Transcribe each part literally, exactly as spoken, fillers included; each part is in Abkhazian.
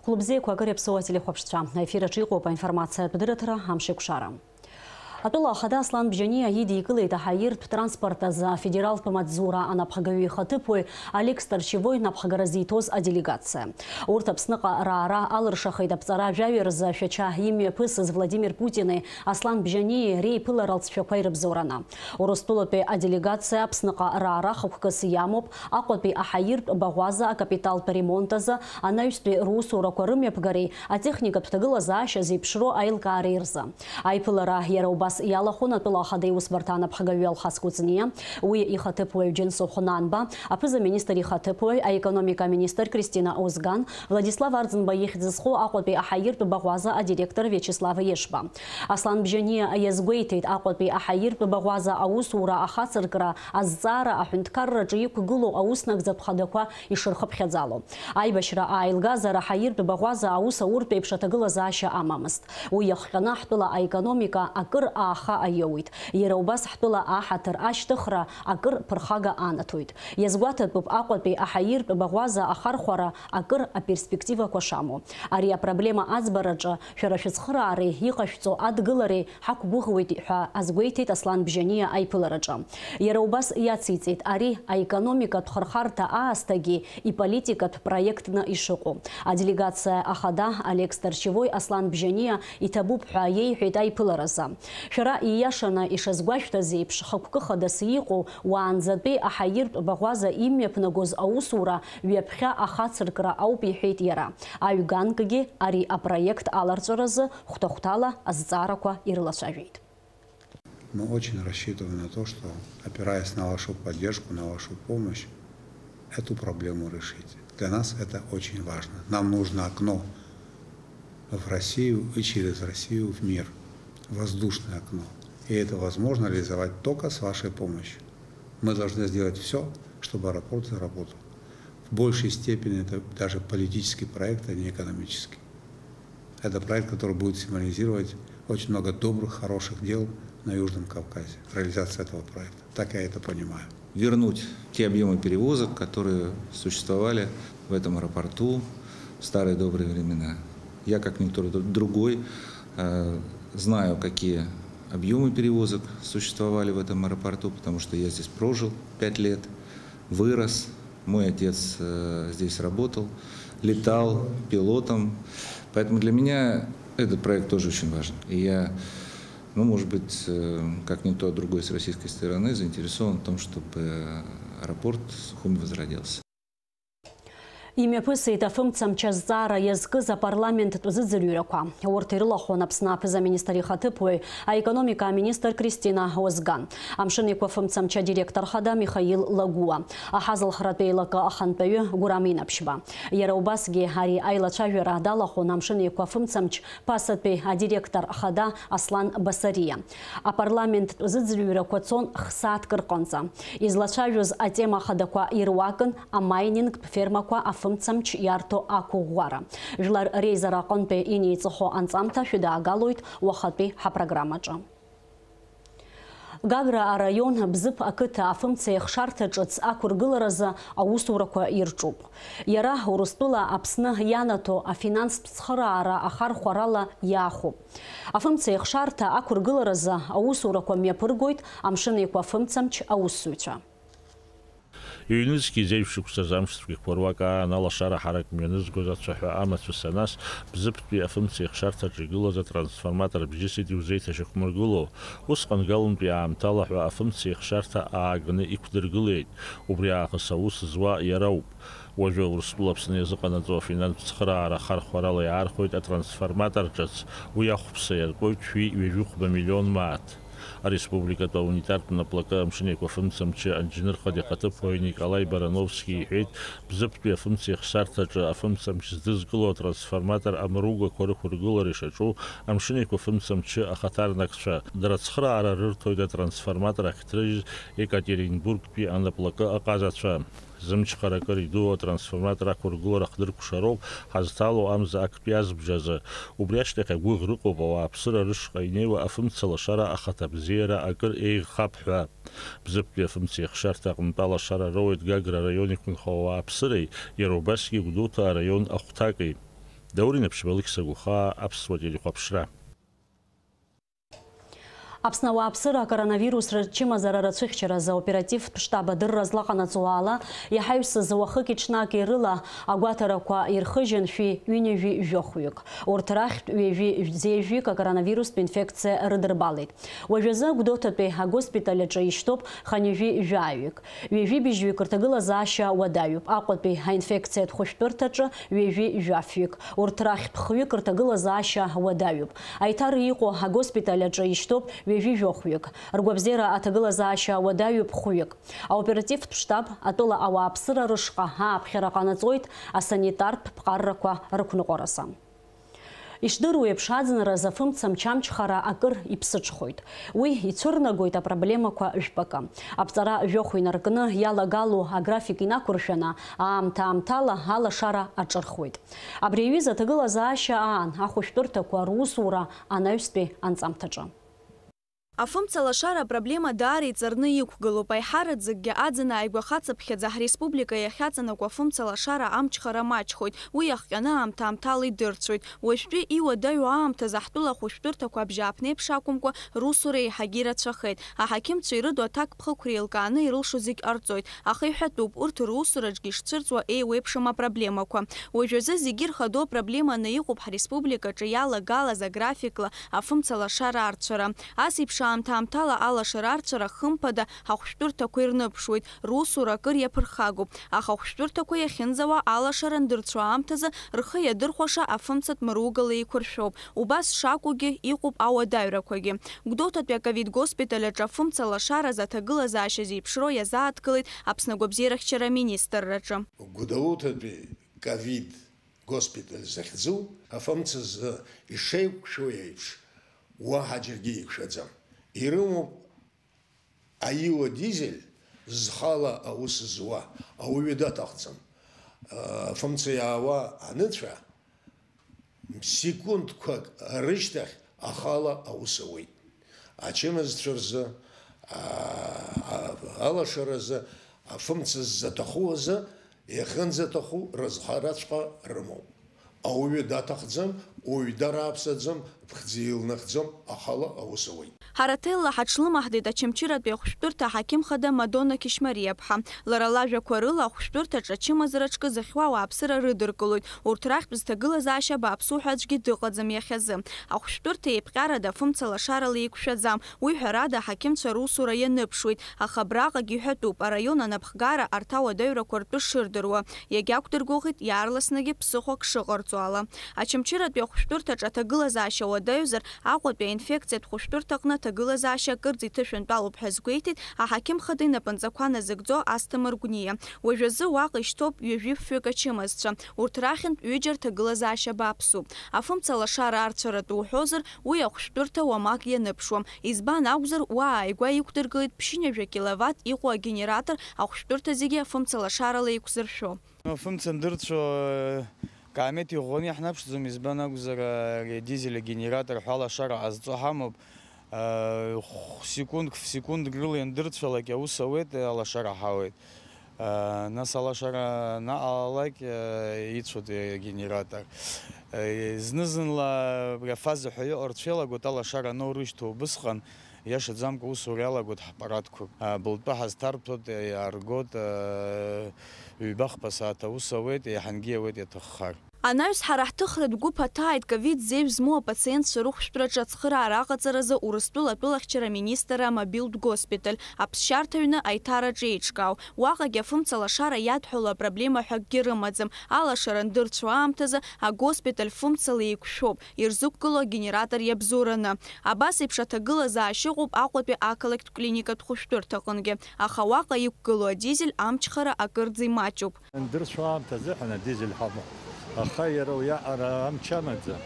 Хәлыбзиақәа, акыр иаԥсоу ателехәаԥшцәа. Аефир аҿы иҟоуп аинформациатә дырраҭара Амшеикәшара. Атәыла ахада Аслан Бжьаниа идикылеит аҳаиртә транспорт азы афедералтә маҵзура анапхгаҩы ихаҭыԥуаҩ Олег Старчевой напхгара зиҭоз аделегациа. Урҭ Аԥсныҟа раара алыршахеит аԥҵара жәаҩа рзы Шәача имҩаԥысыз Владимир Путини Аслан Бжьаниеи реиԥылара алҵшәақәа ирыбзоураны. Урыстәылатәи аделегациа Аԥсныҟа раара хықәкыс иамоуп, Аҟәатәи аҳаиртә баӷәаза акапиталтә ремонт азы анаҩстәи русурақәа рымҩаԥгареи атехникатә ҭагылазаашьа зеиԥшроу аилкаареи рзы. Аиԥылара иара убас иалахәын атәыла ахада иусбарҭа анапхгаҩы Алхас Кәыҵниа, уи ихаҭыԥуаҩ Џьансыхә Нанба, аԥыза-министр ихаҭыԥуаҩ, аекономика аминистр Кристина Озган, Владислав Арӡынба ихьӡ зху Аҟәатәи аҳаиртә баӷәаза адиректор Виачеслав Ешба. Аслан Бжьаниа иазгәеиҭеит Аҟәатәи аҳаиртә баӷәаза аусура ахацыркра азҵаара аҳәынҭқарраҿы иқәгылоу ауснагӡатә хадақәа ишырхыԥхьаӡало. Аибашьра ааилгазар аҳаиртә баӷәаза аус ауртә еиԥш аҭагылазаашьа амамызт. Уи иахҟьаны ҳтәыла аекономика акыр ааха аиоуит. Иара убас ҳтәыла аҳаҭыр ашьҭыхра акыр ԥырхага анаҭоит. Иазгәаҭатәуп Аҟәатәи аҳаиртә баӷәаза ахархәара акыр аперспективақәа шамоу. Ари апроблема аӡбараҿы шәара шәыцхыраареи иҟашәҵо адгылареи ҳақәгәыӷуеит ҳәа азгәеиҭеит Аслан Бжьаниа аиԥылараҿы. Иара убас иациҵеит ари аекономикатә хырхарҭа аасҭагьы иполитикатә проектны ишыҟоу. Аделегациа ахада Олег Старчевой Аслан Бжьаниа иҭабуп ҳәа иеиҳәеит аиԥыларазы. Шәара ииашаны ишазгәашәҭаз еиԥш, хықәкы хадас иҟоу уаанӡатәи аҳаиртә баӷәаза имҩаԥнагоз аусура ҩаԥхьа ахацыркра ауп, иҳәеит иара. Аҩганкгьы ари апроект аларҵәаразы хәҭа-хәҭала азҵаарақәа ирылацәажәеит. Мы очень рассчитываем на то, что, опираясь на вашу поддержку, на вашу помощь, эту проблему решить. Для нас это очень важно. Нам нужно окно в Россию и через Россию в мир. Воздушное окно. И это возможно реализовать только с вашей помощью. Мы должны сделать все, чтобы аэропорт заработал. В большей степени это даже политический проект, а не экономический. Это проект, который будет символизировать очень много добрых, хороших дел на Южном Кавказе. Реализация этого проекта. Так я это понимаю. Вернуть те объемы перевозок, которые существовали в этом аэропорту в старые добрые времена. Я, как никто д-, другой, э, знаю, какие объемы перевозок существовали в этом аэропорту, потому что я здесь прожил пять лет, вырос. Мой отец, э, здесь работал, летал пилотом. Поэтому для меня этот проект тоже очень важен. И я, ну, может быть, э, как никто другой с российской стороны, заинтересован в том, чтобы аэропорт Сухуми возродился. Имҩаԥысит афымцамч азҵаара иазкыз апарламенттә зыӡырҩрақәа. Урҭ ирылахәын Аԥсны аԥыза-министр ихаҭыԥуаҩ, аекономика аминистр Кристина Озган, Амшын Еиқәа фымцамч адиректор хада Михаил Лагәуа, аҳазалхратә еилакы ахантәаҩы Гәырам Инаԥшьба. Иара убасгьы ари аилацәажәара далахәын Амшын Еиқәа фымцамч ԥасатәи адиректор хада Аслан Басариа. Апарламенттә зыӡырҩрақәа цон х-сааҭк рҟынӡа. Излацәажәоз атема хадақәа ируакын амайнингтә фермақәа афымцамч иарҭо ақәыӷәӷәара. Жәлар реизара аҟынтәи инеиҵыхо анҵамҭа шәыдаагалоит уахатәи ҳапрограммаҿы. Гагра араион Бзыԥ ақыҭа афымца еихшарҭа ҿыц ақәыргыларазы аусурақәа ирҿуп. Иара Урыстәыла Аԥсны ианаҭо афинанстә цхыраара ахархәарала иаахәоуп. Афымца еихшарҭа ақәыргыларазы аусурақәа мҩаԥыргоит Амшын Еиқәа фымцамч аусзуҩцәа. Ҩнызқьи зежә шықәсазы амш цәгьақәа руак аан алашара ҳарак мҩанызгоз ацәаҳәа амацәыс анас, Бзыԥтәи афымца еихшарҭаҿы игылаз атрансформатор бжьысит иузеиҭашьақәмыргыло. Усҟан галантәи аамҭала ҳәа афымца еихшарҭа ааганы иқәдыргылеит, убри аахыс аус зуа иара ауп. Уажәы Урыстәыла Аԥсны иазыҟанаҵо афинанстә цхыраара хархәарала иаархәоит атрансформатор ҿыц, уи ахәԥса иаркуеит шәи ҩажәихәба миллион мааҭ. Ареспубликатә аунитартә наплакы Амшын Еиқәа фымцамчы аџьнырхада ихаҭыԥуаҩ Николаи Барановски иҳәеит, Бзыԥтәи афымца еихшарҭаҿы афымцамч здызкыло атрансформатор амругақәа рықәыргылара ишаҿу Амшын Еиқәа фымцамчы ахаҭарнакцәа. Дара ацхыраара рырҭоит атрансформатор ахьҭрыжьыз Екатеринбургтәи анаплакы аҟазацәа. Зымчхара акыр идуу атрансформатор ақәыргылара хдыркәшароуп ҳазҭало амза актәи азбжазы. Убри ашьҭахь агәыӷра ыҟоуп ауааԥсыра рышҟа инеиуа афымца лашара ахаҭабзиара акыр еиӷьхап ҳәа. Бзыԥтәи афымца еихшарҭа аҟнытә алашара роуеит Гагра араион иқәынхо ауааԥсыреи, иара убасгьы Гәдоуҭа араион ахәҭаки. Даур Инаԥшьба, Алықьса Гәыхаа, Аԥсуа телехәаԥшра. Аԥсны ауааԥсыра акоронавирус рчымазара рацәыхьчаразы аоперативтә штаб адырра злаҟанаҵо ала, иаҳаҩсыз уахыки ҽнаки рыла агәаҭарақәа ирхыжьын шәи ҩынҩажәи жәохәҩык. Урҭ рахьтә ҩажәи зеижәҩык акоронавирустә инфекциа рыдырбалеит. Уажәазы Гәдоуҭатәи агоспиталь аҿы ишьҭоуп хынҩажәи жәаҩык. Ҩажәи быжьҩык рҭагылазаашьа уадаҩуп. Аҟәатәи аинфекциатә хәышәтәырҭаҿы ҩажәи жәафҩык. Урҭ рахьтә хҩык рҭагылазаашьа уадаҩуп. Аиҭар иҟоу агоспиталь аҿы ишьҭоуп ҩажәи жәохәҩык. Ргәабзиара аҭагылазаашьа уадаҩуп хәҩык. Аоперативтә штаб атәыла ауааԥсыра рышҟа ааԥхьара ҟанаҵоит асанитартә ԥҟаррақәа рықәныҟәаразы. Ишдыру еиԥш, аӡынраз афымца мчамчхара акыр иԥсыҽхоит. Уи ицәырнагоит апроблемақәа жәпакы. Аԥҵара жәохә инаркны иалагало аграфик инақәыршәаны, аамҭа-аамҭала алашара аҿырхуеит. Абри аҩыза аҭагылазаашьа аан ахәышәтәырҭақәа русура анаҩстәи анҵамҭаҿы. Афымца лашара апроблема даара иҵарны иқәгылоуп. Аиҳараӡакгьы аӡын ааигәа хацыԥхьаӡа ҳреспублика иахьаҵанакуа афымца лашара амчхара маҷхоит. Уи иахҟьаны аамҭа-аамҭала идырцәоит. Уажәтәи иуадаҩу аамҭазы ҳтәыла ахәышәтәырҭақәа абжьааԥнеиԥш акәымкәа русура еиҳагьы ирацәахеит. Аҳақьымцәа ирыду аҭакԥхықәра еилкааны ирылшо зегь ҟарҵоит. Аха иҳәатәуп, урҭ русураҿгьы ишцәырҵуа еиуеиԥшым апроблемақәа. Уажәазы зегьы ирхадоу апроблеманы иҟоуп ҳреспубликаҿы иалагалаз аграфикла афымца лашара арцәара. Ас еиԥш аамҭа-аамҭала алашара арцәара, хымԥада, ҳахәшәтәырҭақәа ирныԥшуеит, русура акыр иаԥырхагоуп. Аха ахәшәтәырҭақәа иахьынӡауа алашара андырцәо аамҭазы рхы иадырхәаша афымцатә мыругала еиқәыршәоуп. Убас шакәугьы иҟоуп ауадаҩрақәагьы. Гәдоуҭатәи аковид госпиталь аҿы афымца лашаразы аҭагылазаашьа зеиԥшроу иазааҭгылеит Аԥсны агәабзиарахьчара аминистрраҿы. Гәдоуҭатәи ковид госпиталь захьӡу афымцазы ишеиқәшәо еиԥш, уаҳа џьаргьы еиқәшәаӡам. Ирымоуп аиуа дизель зхала аус зуа, ауаҩы даҭахӡам. Афымца иаауа аныцәа, секундқәак рышьҭахь ахала аус ауеит. Ачымазцәа рзы, а, а, алашаразы, афымца ззаҭаху азы, иахьынӡаҭаху рызхараҵәҟьа рымоуп. Ауаҩы даҭахӡам, уаҩ дарааԥсаӡом, ԥхӡы илнахӡом, ахала аус ауеит. Ҳара ҭелла ҳаҽлымаҳдеит Очамчыратәи ахәшәтәырҭа аҳақьым хада Мадонна Кьышьмариаԥҳа. Лара лажәақәа рыла, ахәшәтәырҭаҿы ачымазара ҿкы зыхьуа ауааԥсыра рыдыркылоит. Урҭ рахьтә зҭагылазаашьа бааԥсу ҳәа аӡәгьы дыҟаӡам иахьазы. Ахәшәтәырҭа еиԥҟьарада афымца лашарала еиқәшәаӡам. Уи, ҳәарада, аҳақьымцәа русура ианыԥшуеит, аха абраҟагьы иҳәатәуп, араион анапхгара арҭ ауадаҩрақәа ртәы шырдыруа. Иагьақәдыргәыӷит иаарласнгьы ԥсыхәак шыҟарҵо ала. Очамчыратәи ахәшәтәырҭаҿы аҭагылазаашьа уадаҩзар, Аҟәатәи аинфекциатә хәышәтәырҭаҟны аҭагылазаашьа акырӡа иҭышәынтәалоуп ҳәа азгәеиҭеит аҳақьым хада инапынҵақәа назыгӡо Асҭамыр Гәниа. Уажәазы уаҟа ишьҭоуп ҩажәи фҩык ачымазцәа. Урҭ рахьынтә ҩыџьа рҭагылазаашьа бааԥсуп. Афымца лашара арцәаратәы уҳәозар, уи ахәшәтәырҭа уамак ианыԥшуам. Избан акәзар, уа ааигәа иқәдыргылеит ԥшьынҩажәа киловатт иҟоу агенератор ахәшәтәырҭа зегьы афымца лашарала еиқәзыршәо. Афымца андырцәо, каамеҭ иӷәӷәаны иаҳнаԥшӡом, избан акәзар, ари адизель агенератор ҳәа алашара ҟазҵо ҳамоуп. Секундк, секундк рыла иандырцәалак аус ауеит, алашара ҳауеит. Нас алашара анаҟалалак, ицәоит агенератор. Зны-зынла абри афаза ҳәа иҟарҵо иалагоит, алашара анаурышьҭуа убысҟан, иашаӡамкәа аусура иалагоит ҳаппаратқәак. Былтәы ҳазҭарҭәоит, иааргоит, ҩба-хԥа сааҭ аус ауеит, еиҳангьы иауеит иаҭаххар. Анаҩс ҳара ҳҭыхратә гәыԥ аҭааит ковид зеижә змоу апациентцәа рыхәшәтәраҿы ацхыраара аҟаҵаразы Урыстәыла атәылахьчара аминистрра амобилтә госпиталь, аԥсшьарҭа аҩны аиҭараҿы еиҿкаау. Уаҟагьы афымца лашара иадҳәало апроблема ҳәа акгьы рымаӡам. Алашара андырцәо аамҭазы агоспиталь фымцала еиқәшәоуп, ирзықәгылоу агенератор иабзоураны. Абас еиԥш аҭагылазаашьа ыҟоуп Аҟәатәи ақалақьтә клиникатә хәышәтәырҭаҟынгьы, аха уаҟа иқәгылоу адизель амчхара акырӡа имаҷуп. Андырцәо аамҭа азыҳәан адизель ҳамоуп, аха иара уиаҟара амч амаӡам.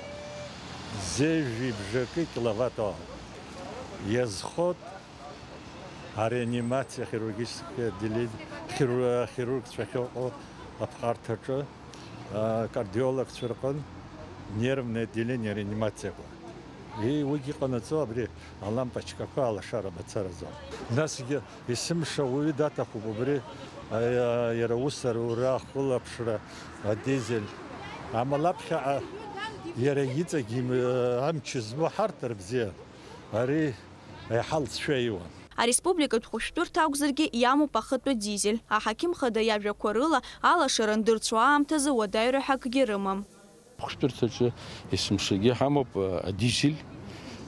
Зеижәи бжаки киловатт ауп. Иазхоит ареанимациа, ахирургическое отделение, ахиру-, ахирургцәа ахьыҟоу аԥҟарҭаҿы, акардиологцәа рҟын, нервное отделение, реанимациақәа. Уигьы иҟанаҵо абри алампочкақәа алашара мацаразы. Насгьы есымша уаҩы даҭахуп убри, а, иара аус арура, ахылаԥшра, адизель. Амала аԥхьаҟа Иара иҵегь им-, амч змоу ҳарҭ рыбзиан. Ари еиҳа лҵшәа иуан. Ареспубликатә хәышәтәырҭа акәзаргьы иамоуп ахатәы дизель. Аҳақьым хада иажәақәа рыла, алашара андырцәо аамҭазы уадаҩра ҳәа акгьы рымам. Хәышәтәырҭаҿы есымшагьы ҳамоуп, а, адизель,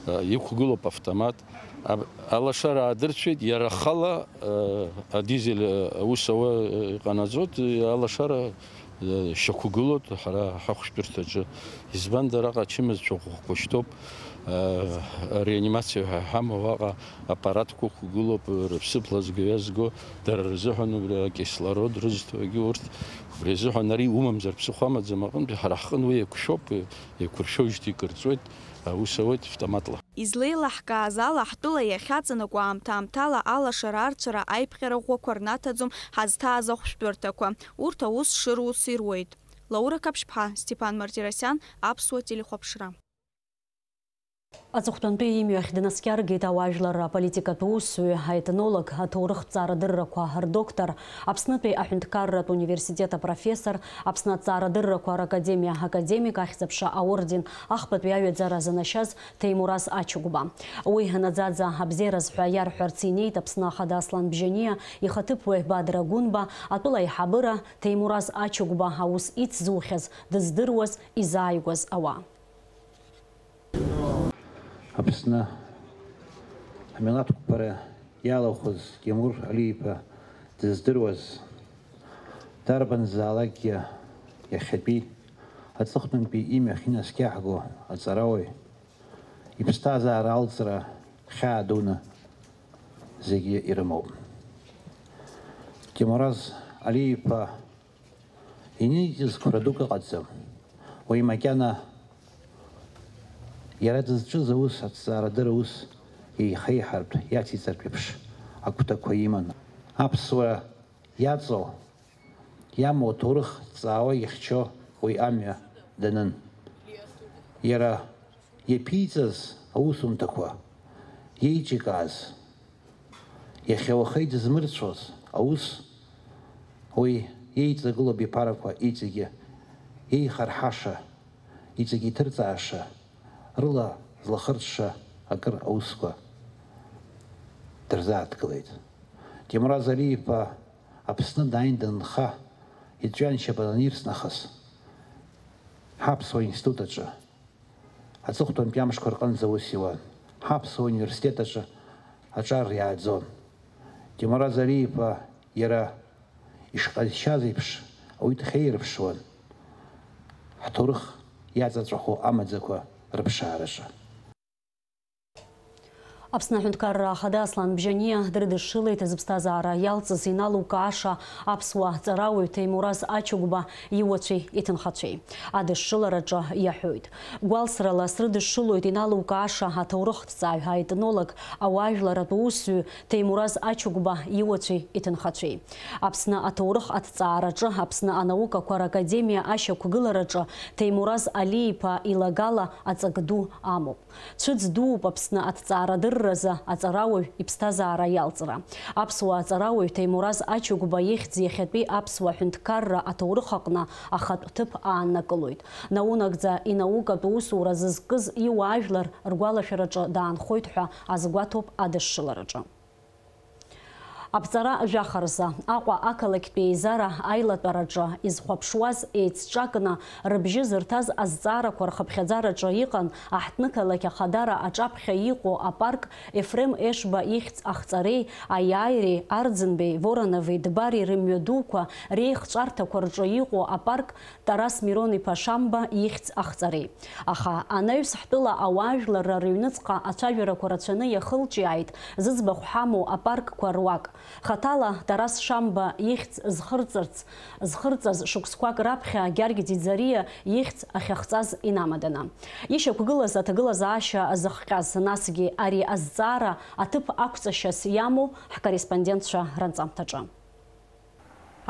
а, иқәгылоуп автомат. Аб-, алашара аадырцәеит, иара ахала, а, адизель, а, аус ауа, а, иҟанаҵоит, а, алашара, а, шьақәгылоуп ҳара ҳахәышәтәырҭаҿы. Избан, дара аҟа ачымазцәа ӷәӷәақәа шьҭоуп, а, реанимациа ҳәа ҳамоу аҟа аппаратқәа ықәгылоуп, рыԥсыԥ лазго-ҩазго, дара рзыҳәан убри акислород рызҭогьы урҭ, убри азыҳәан ари умамзар ԥсыхәа амаӡам аҟынтәи, ҳара ҳҟын уи еиқәшәоуп, еиқәыршәоижьҭеи икырҵоит, аус ауеит автоматла. Излеилаҳкааз ала, ҳтәыла иахьаҵанакуа аамҭа-аамҭала алашара-арцәара аиԥҟьара ӷәӷәақәа рнаҭаӡом ҳазҭааз ахәшәтәырҭақәа. Урҭ аус шыруц ируеит. Лаура Қаԥшьԥҳа, Степан Мартиросиан, Аԥсуа телехәаԥшра. Аҵыхәтәантәи имҩахь днаскьаргеит ауаажәларра аполитикатә усзуҩ, аетнолог, аҭоурыхҭҵаарадыррақәа рдоктор, Аԥснытәи аҳәынҭқарратә университет апрофессор, Аԥсны аҭҵаарадыррақәа ракадемиа академик, Ахьӡ-аԥша аорден ахԥатәи аҩаӡара занашьаз Ҭемураз Ачыгәба. Уи наӡаӡа абзиараз ҳәа иарҳәарц инеит Аԥсны Ахада Аслан Бжьаниа ихаҭыԥуаҩ Бадра Гәынба, атәыла аиҳабыра, Ҭемураз Ачыгәба аус ицзухьаз, дыздыруаз, изааигәаз ауаа. Аԥсны амилаҭ қәԥара иалахәыз Тимур Алиеиԥа дыздыруаз, дарбанзаалакгьы иахьатәи аҵыхәтәантәи имҩахь инаскьаҳго аҵарауаҩ иԥсҭазаара алҵра хьаа дуны зегьы ирымоуп. Тимураз Алиеиԥа иниҵыз қәра дук ыҟаӡам. Уи макьана иара дызҿыз аус, аҭҵаарадырра аус еихеиҳартә, иациҵартә еиԥш агәҭакқәа иман. Аԥсуара иаҵоу, иамоу аҭоурых ҵаауа ихьчо уи амҩа данын. Иара иаԥиҵаз аусумҭақәа, иеиҿикааз, иахьа уаха идызмырцәоз аус, уи иеиҵагылоу абиԥарақәа иҵегьы еихарҳаша, иҵегьы иҭырҵааша, рыла злахырҽша акыр аусқәа дырзааҭгылеит. Тимураз Алиеиԥа Аԥсны дааин данынха, иҵәҩаншьап ананирс нахыс, ҳаԥсуа институт аҿы аҵыхәтәантәи амшқәа рҟынӡа аус иуан. Ҳаԥсуа университет аҿы аҿар иааӡон. Тимураз Алиеиԥа иара ишҟазшьаз еиԥш, ауаҩы дхеирԥшуан, ҳҭоурых иаҵаҵәаху амаӡақәа рыԥшаараҿы. Аԥсны Аҳәынҭқарра Ахада Аслан Бжьаниа дрыдышшылеит зыԥсҭазаара иалҵыз иналукааша аԥсуа ҵарауаҩ Ҭемураз Ачыгәба иуацәеи иҭынхацәеи. Адышшылараҿы иаҳәоит. Гәалсрала срыдышшылоит иналукааша аҭоурыхҭҵааҩ, аетнолог, ауаажәларатә усзуҩ Ҭемураз Ачыгәба иуацәеи иҭынхацәеи. Аԥсны аҭоурых аҭҵаараҿы, Аԥсны анаукақәа ракадемиа ашьақәгылараҿы Ҭемураз Алиеиԥа илагала аҵак ду амоуп. Цәыӡ дууп Аԥсны аҭҵаарадырразы аҵарауаҩ иԥсҭазаара иалҵра. Аԥсуа аҵарауаҩ Ҭемураз Ачыгәба ихьӡ иахьатәи аԥсуа ҳәынҭқарра аҭоурых аҟны ахатә ҭыԥ ааннакылоит. Наунагӡа инаукатә усура зызкыз иуаажәлар ргәалашәараҿы даанхоит ҳәа азгәаҭоуп адышшылараҿы. Аԥҵара жәаха рзы Аҟәа ақалақьтәи еизара аилатәараҿы изхәаԥшуаз еицҿакны рыбжьы зырҭаз азҵаарақәа рхыԥхьаӡараҿы иҟан аҳҭнықалақь ахадара аҿаԥхьа иҟоу апарк, Ефрем Ешба ихьӡ ахҵареи, Аиааиреи, Арӡынбеи, Воронови, Дбари рымҩа дуқәа реихҵәарҭақәа рҿы иҟоу апарк, Тарас Мирон-иԥа Шамба ихьӡ ахҵареи. Аха анаҩс ҳтәыла ауаажәларра рыҩныҵҟа ацәажәарақәа рацәаны иахылҿиааит зыӡбахә ҳамоу апаркқәа руак. Хаҭала Тарас Шамба ихьӡ зхырҵарц, зхырҵаз шықәсқәак раԥхьа Гьаргь Ӡиӡариа ихьӡ ахьахҵаз инамаданы. Ишьақәгылаз аҭагылазаашьа зыхҟьаз, насгьы ари азҵаара аҭыԥ ақәҵашьас иамоу ҳкорреспондентцәа ранҵамҭаҿы.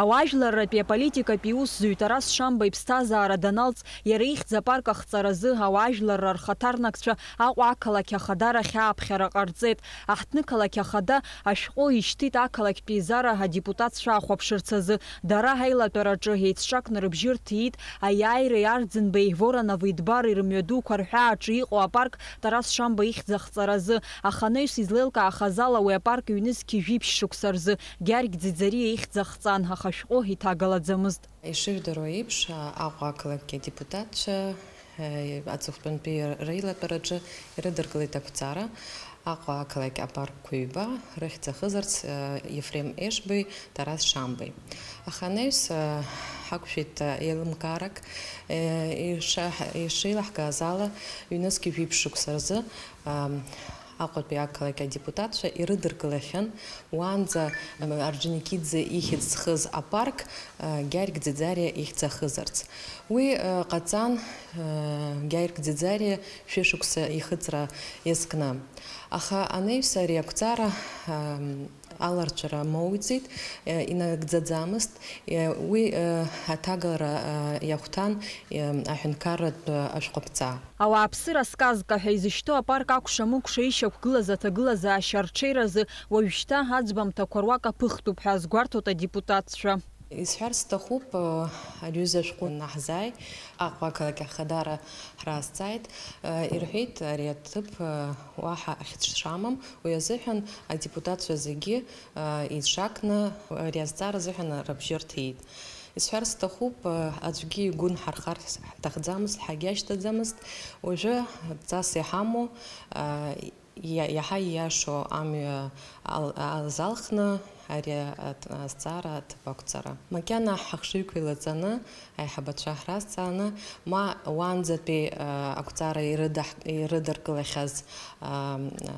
Ауаажәларратәи аполитикатәи иусзуҩ Тарас Шамба иԥсҭазаара даналҵ, иара ихьӡ апарк ахҵаразы ауаажәларра рхаҭарнакцәа Аҟәа ақалақь ахадарахь ааԥхьара ҟарҵеит. Аҳҭнықалақь ахада ашәҟәы ишьҭит ақалақьтә еизара адепутатцәа ахәаԥшырц азы. Дара аилатәараҿы еицҿакны рыбжьы рҭиит Аиааиреи Арӡынбеи Воронови Дбари рымҩадуқәа рҳәааҿы иҟоу апарк Тарас Шамба ихьӡ ахҵаразы. Аха анаҩс излеилкаахаз ала, уи апарк ҩнызқьи жәиԥшь шықәса рзы Гьаргь Ӡиӡариа ихьӡ ахҵан, аха ашәҟәы иҭагалаӡамызт. Ишыжәдыруа еиԥш, Аҟәа ақалақь адепутатцәа, э, аҵыхәтәантәи реилатәараҿы ирыдыркылеит ақәҵара. Аҟәа ақалақь апаркқәа ҩба рыхьӡ ахызарц, э, Ефрем Ешбеи, Тарас Шамбеи. Аха анаҩс, э, ҳақәшәеит, э, еилымкаарак, э, иша-, ишеилаҳкааз ала, ҩнызқьи жәиԥшь шықәса рзы, э, Аҟәатәи ақалақь адепутатцәа ирыдыркылахьан уаанӡа, м, Орџьоникиӡе ихьӡ зхыз апарк, э, Гьаргь Ӡиӡариа ихьӡ ахызарц. Уи, э, ҟаҵан, э, Гьаргь Ӡиӡариа шәышықәса ихыҵра иазкны. Аха анаҩс ари ақәҵара, э, аларҵәара моуӡеит, э, инагӡаӡамызт, э, уи, э, аҭагалара, э, иахәҭан, э, аҳәынҭқарратә, э, ашәҟәыԥҵа. Ауааԥсыра сказка ҳәа изышьҭоу апарк акәша-мыкәша ишьақәгылаз аҭагылазаашьа арҽеиразы уажәшьҭа аӡбамҭақәа руак аԥыхтәуп ҳәа азгәарҭоит адепутатцәа. Исҳәар сҭахуп, э, ари аҩыза ашәҟәы анаҳзааи, Аҟәа ақалақь ахадара ҳразҵааит, э, ирҳәеит, ари аҭыԥ, э, уаҳа ахьӡ шамам, уи азыҳәан адепутатцәа зегьы, э, еицҿакны ари азҵаара азыҳәан рыбжьы рҭеит. Исҳәар сҭахуп, э, аӡәгьы игәы нҳархар ҳҭахӡамызт, ҳагьашьҭаӡамызт. Уажәы ҵас иҳамоу, э, иа-, иаҳа ииашоу амҩа ал-, азалхны ари аҭ-, азҵаара аҭыԥ ақәҵара. Макьана ҳахшыҩқәа еилаҵаны, аиҳабацәа ҳразҵааны, ма уаанӡатәи, э, ақәҵара ирыдаҳ-, ирыдыркылахьаз, э, э,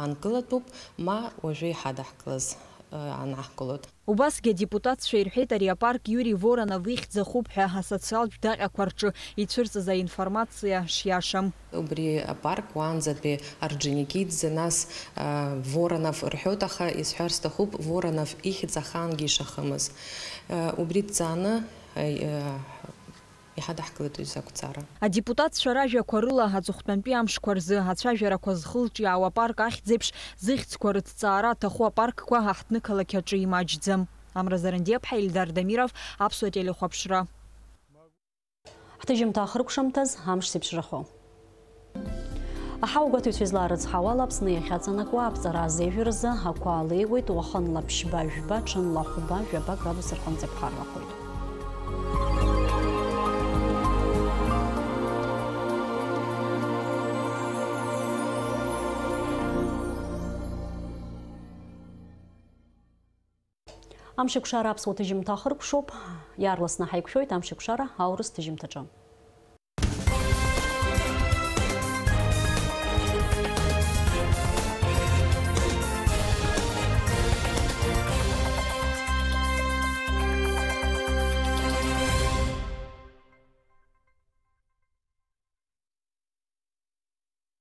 аанкылатәуп, ма уажәы иҳадаҳкылаз, э, анаҳкылоит. Убасгьы адепутатцәа ирҳәеит, ари апарк Иури Воронов ихьӡ ахуп ҳәа асоциалтә даҟьақәа рҿы ицәырҵыз аинформациа шиашам. Убри апарк уаанӡатәи Орџьоникиӡе, нас, а, Воронов рҳәоит, аха исҳәар сҭахуп, Воронов ихьӡ ахаангьы ишахымыз. А, убри дҵааны, а, а, Иҳадаҳкылеит уи закәҵара. Адепутатцәа ражәақәа рыла, аҵыхәтәантәи амшқәа рзы ацәажәарақәа зхылҿиаауа апарк ахьӡеиԥш зыхьӡқәа рыҭҵаара аҭаху апаркқәа аҳҭнықалақь аҿы имаҷӡам. Амра Зарандиаԥҳа, Ильдар Дамиров, Аԥсуа телехәаԥшра. Ҳҭыжьымҭа ахыркәшамҭаз амш зеиԥшрахо. Аҳауагәаҭаҩцәа излаарыцҳауала, Аԥсны иахьаҵанакуа аԥҵара азеижәразы ақәа леиуеит, уахынла ԥшьба, жәба, ҽынла хәба, жәаба градус рҟынӡа иԥхаррахоит. Амшеикәшара аԥсуа ҭыжьымҭа ахыркәшоуп, иаарласны ҳаиқәшәоит Амшеикәшара аурыс ҭыжьымҭаҿы.